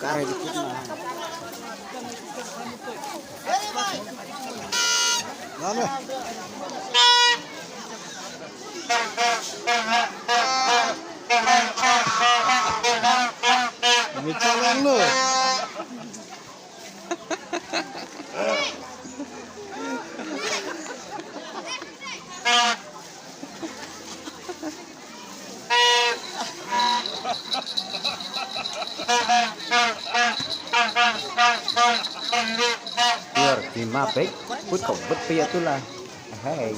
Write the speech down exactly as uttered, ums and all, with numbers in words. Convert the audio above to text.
Kare dikit na. Nane. Ini calon lo. Biar di mabek, put kau bet pia tu lah. Hei.